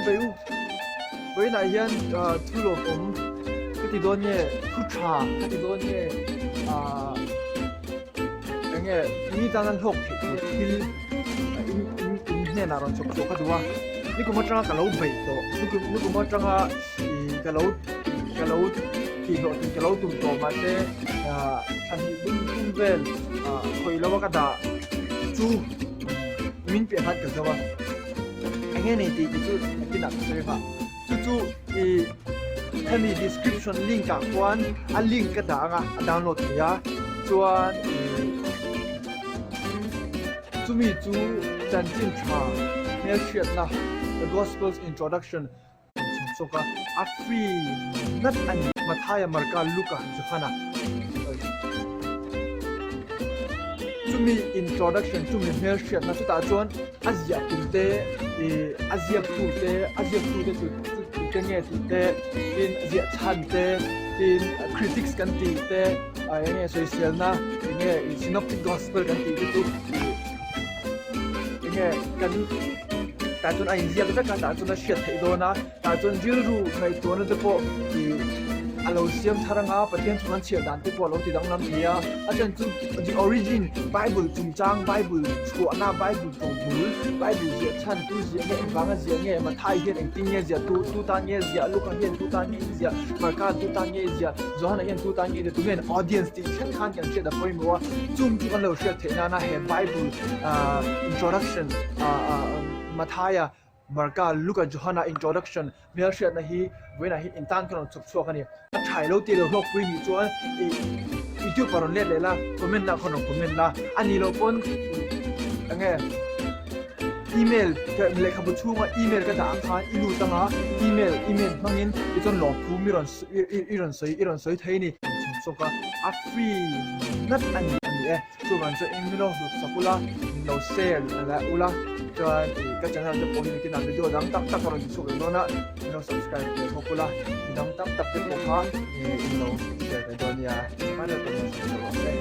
Chibai u. Vawiinah hian thu lawmawm ka ti dawn nge, thu tha ka ti dawn nge, ah eng nge mi tan an hlawk theih tur thil in in in hnenah rawn chawp chhuah ka duh a. Nikum atanga ka lo beih tawh, nikum nikum atanga ih ka lo ka lo tih hlawh tum ka lo tum tawh mahse ah thlan hnih dum thum vel ah khawih lo a ka dah chu min piah khan ka zo a. Eng nge nei tih chu nakinah ka sawi nghah. Chu chu ih hemi description link ah khuan a link ka dah anga a download thei a chuan ih chumi chu chanchin tha hmelhriatna the gospels introduction chhung chawk a a free ngat a ni. Mathaia Marka Luka Johana chumi introduction chumi hmelhriatna chutah chuan a ziah tum te ih a ziaktu te a ziaktu te chu chu tute nge tih te tin ziah chhan te tin critics kan tih te ah eng nge sawiselna eng nge ih synoptic gospel kan tih te chu ih eng nge kan tah chuan a inziak vek a tah chuan a hriat theih dawn a. Tah chuan rilru ngaihtuahna te pawh ih a lo siam thar anga Pathian chhung an chhiar dan te pawh a lo ti danglam thei a, a then chu the origin Bible chungchang Bible chhuahna Bible tawng bul Bible ziah chhan tu ziah nge engvanga ziah nge Mathai hian engtin nge ziah tu tu tan nge ziah Luka hian tu tan nge ziah Marka tu tan nge ziah Johana hian tu tan nge ziah tunge an audience tih thleng khan kan hriat a pawimawh a chung chu kan lo hriat theih nana he Bible ah introduction ah ah Mathaia Marka, Luka, Johana introduction hmelhriatna hi vawiinah hi intan ka rawn chhuk chhuak a ni. A thai lo tih lo hlawkpui nih chuan ih YouTube ah rawn let leh la, comment lah khawn rawn comment la, a nih loh pawn eng nge email lehkhabu chhunga email ka dah ang khan i lut anga email email hmangin tichuan lawmthu mi rawn i rawn sawi i rawn sawi thei a ni. Chhuk chhuak a, a free ngat a ni a ni e. Chuvang chuan eng min lo hlut sak ula, min lo share leh ula, chuan ih ka channel te pawh hi nikinah video dang tak tak a rawn ti chhuak leh dawn a, min lo subscribe ve bawk ula, mi dang tam tak te pawh kha in lo share ve dawn nia. Hmanrua tur min lo subscribe rawh se.